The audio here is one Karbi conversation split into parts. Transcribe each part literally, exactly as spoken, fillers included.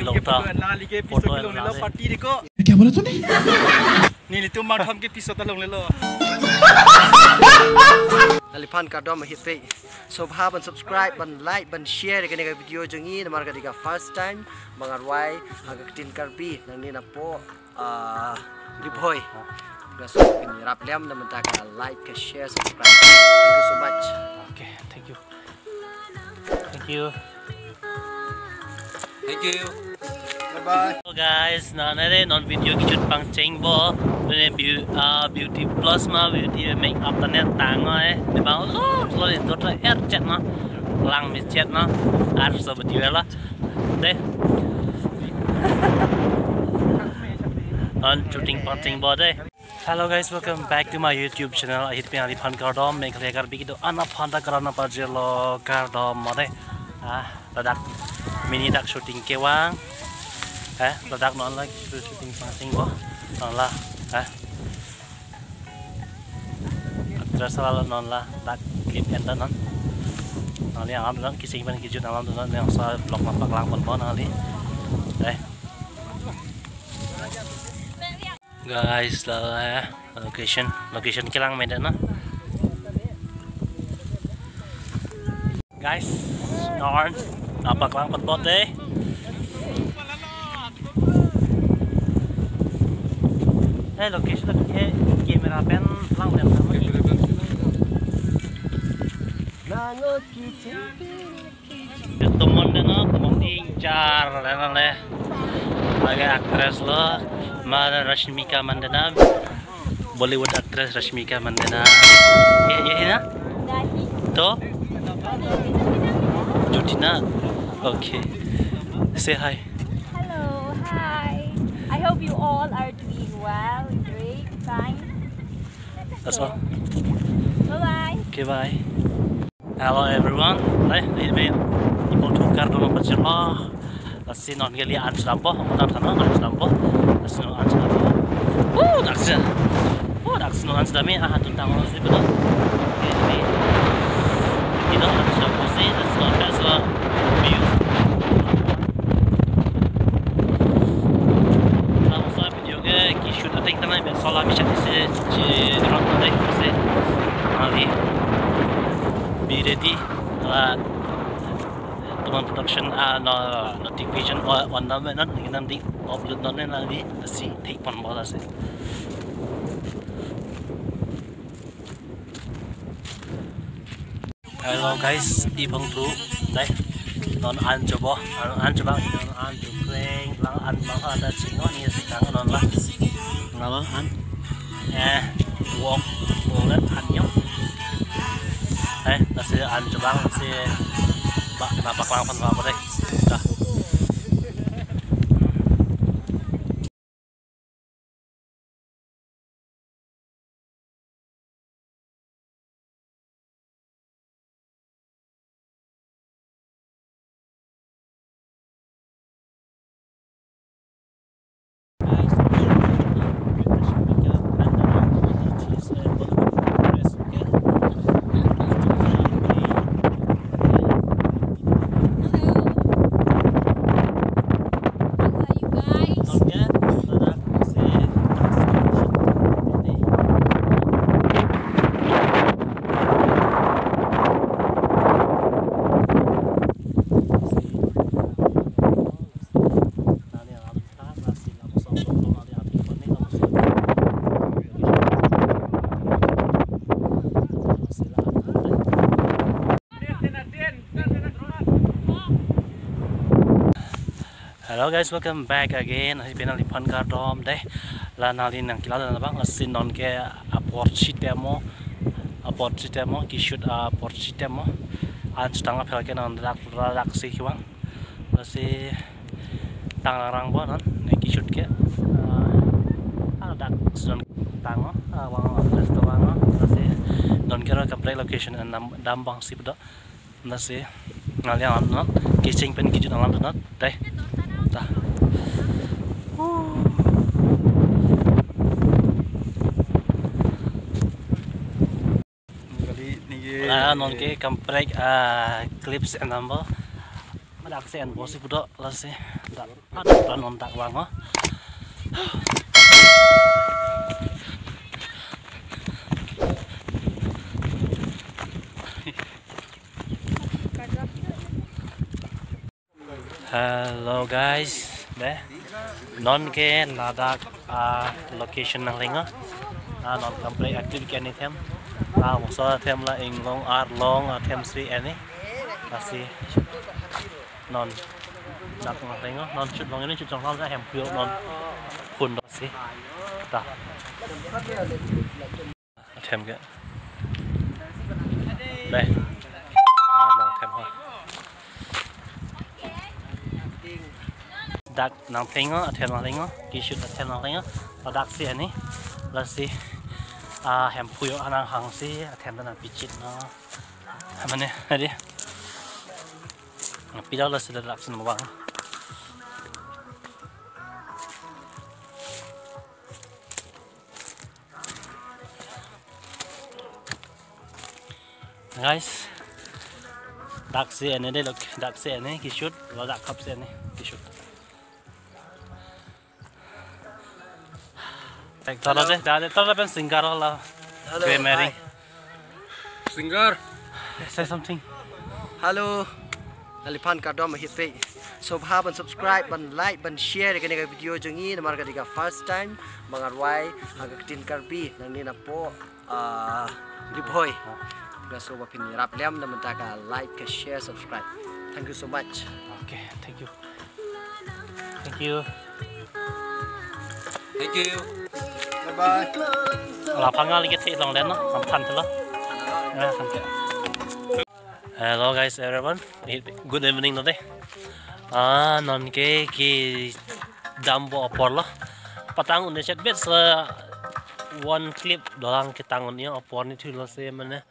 Long ta. Photo lale. Party dei ko. Nelitum mangtham ke piso ta longlelo. Nangli aphan kardom ahirpi. Subscribe, ban subscribe, ban like, ban share kene ka video jongsi, namar kali ka first time bang arwai ha Kaktin Karbi, nangli napo, ah, Ribhoi. Laso pini rap liam na, menta ka like, ka share, subscribe. Thank you so much. Okay, thank you. Thank you. Thank you. Bye bye. Hello guys, non nare non video kechut pangchengpo. Nare beau-, ah, beauty plus ma beauty makeup ta ne tang oi. Di bang lo lo itu ta er chet ma. Lang mi chet ma. Ar so beauty la. Dei. Non shooting pangchengpo dei. Hello guys, welcome back to my YouTube channel. Ahirpi nangli aphan kardom, Meghalaya Karbi kedo-an aphan ta kardom pajirlo, kardom ma dei. Ah, ladak mini dak shooting kevang. Eh, ladak non la shooting pangchengpo. Non la, eh. Actress la non ladak clip enta non. Nangli alam non kecheng pen kejut alam non, nangli laso vlog ma paklang ponpo nangli. Eh. Guys, la la ya, location, location kelang medan na. Guys, non, nangpaklang ponpo dei. Eh, location lake camera pen lang medan na. Tomon dei non, tomon ingchar, le non le. Lake actress lo, ma Rashmika Mandanna, Bollywood actress Rashmika Mandanna. Ye, ye hai na? To? Jutina. Okay. Say hi. Hello, hi. I hope you all are doing well, great, fine. That's all. Bye-bye. Okay, bye. Hello everyone. Dei, dei, dei. Ipo thu kardom pajirlo. Lasi non kali an slampo, utang thanlo an slampo. Lasi non an slampo. Oh, daksi. Oh, daksi non an slami. Ah, tuntang lo si betul. Oke, dei. Ino an slampo si, lasi non an slampo. View. Laso video ke keshoot ateng tangte laso la mission isi chirot na dei, si nangli be ready. La Tomon Production, ah, no, notification on, on na me non, nangli upload non nangli si thek ponpo lasi. Hello guys, ipo thu dei. Non an chopo, an, an chopo, non an cho kreng, lang an bang ada chingo ni si tang non la. Ngapa an? Eh, wok, wok le an yo. Eh, lasi an chopo si ba, nangpaklang ponpo dei. Dah. Hello guys, welcome back again. Ahirpi nangli aphan kardom dei. La nangli nangkilala nang abang, lasi non ke apor chitemo, apor chitemo, keshoot apor chitemo. An chotang aphi ke non dak dak si kevang. Lasi tang rang rang po non, ne keshoot ke. Ah, ah, dak si non tang lo, ah, vang lo, restaurant lo. Lasi non ke ra kaprek location an dam, dam bang si bedo. Lasi nangli alam non, kecheng pen kejut alam non, dei. Dah. Kali ningke. Ah, non ke kaprek, ah, clips enam po. Dak si en bosi pudo lasi. Dak, aduh, ta non dak vang, oh. Hello guys, deh. Non ke ladak, ah, location nangling, oh. Ah, non kaprek active ke ne them. Ah, moso them la inglong arlong, ah, them si eni. Lasi non dak nangling, oh. Non chut long eni chut chong lam hem pio non phun do si. Ta. Athem ke. Deh. Arlong athem ho. Dak nangling, oh, athem nangling, oh. Kishoot athem nangling, oh. Ladak si eni. Lasi, ah, hem pio anang hang si athem ta nangpichit, no. Mane, adi. Pidal lasi ladak si nangvang. Guys, dak si eni deh, lok, dak si eni kishoot, ladak kap si eni kishoot. Actor lo deh, dak actor lapen singer lo. Hello, Grey Mary. Hi. Singer. Say something. Hello. Nangphan kardom ahirpik. So bha ban subscribe, ban like, ban share kene ka video jongni, namar kadi ka first time bang arwai ha Kachin Karbi nangning napo, ah, Ribhoi. Laso ba pini rap lem na mynta ka like, ka share, subscribe. Thank you so much. Okay, thank you. Thank you. Thank you. Bye bye. Laphang ali ke theklong den, no? Nangphan thelo. Ya, thank you. Hello guys, everyone. Good evening, no deh. Ah, non ke kedam vo apor lo. Patang un-e chet bet sa one clip dolang ketang un-e apor ni thulo si mane,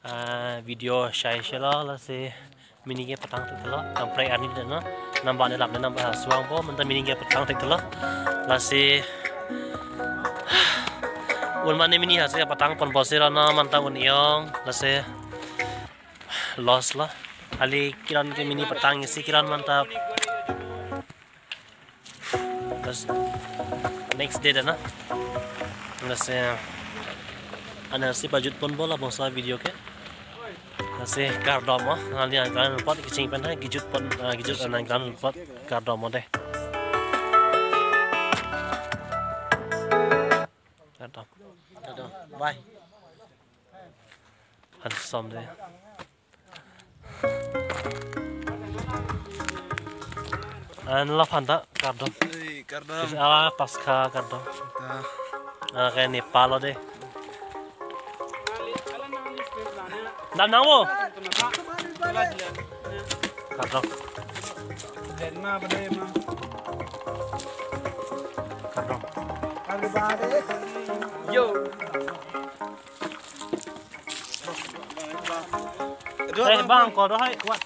ah, video shai shelo lasi mini ke patang thekthelo. Kaprek arni deh, no. Namba ne lap ne namba suang vo, mynta mini ke patang thekthelo. Lasi un mane mini hasi patang pon bosi lo, no, mynta un-e ong, lasi loss lo. Ali kiran ke mini patang isi kiran mynta. Terus next day deh, no. Terus, eh, ansi pajut pon vo labangso video ke. Lasi kardom, oh, nanglining nangkelang apot kecheng pen ha, kejut pon, ah, kejut nangkelang apot kardom, oh, deh. Kardom. Kardom. Bye. Handsome deh. An la phanta kardom. Hey, kardom. Ala paskha kardom. Ta. Ah, ke Nepal lo deh. Dam nang vo. Kardom. Kardom. Yo. Eh, bang, kau dah hai kuat.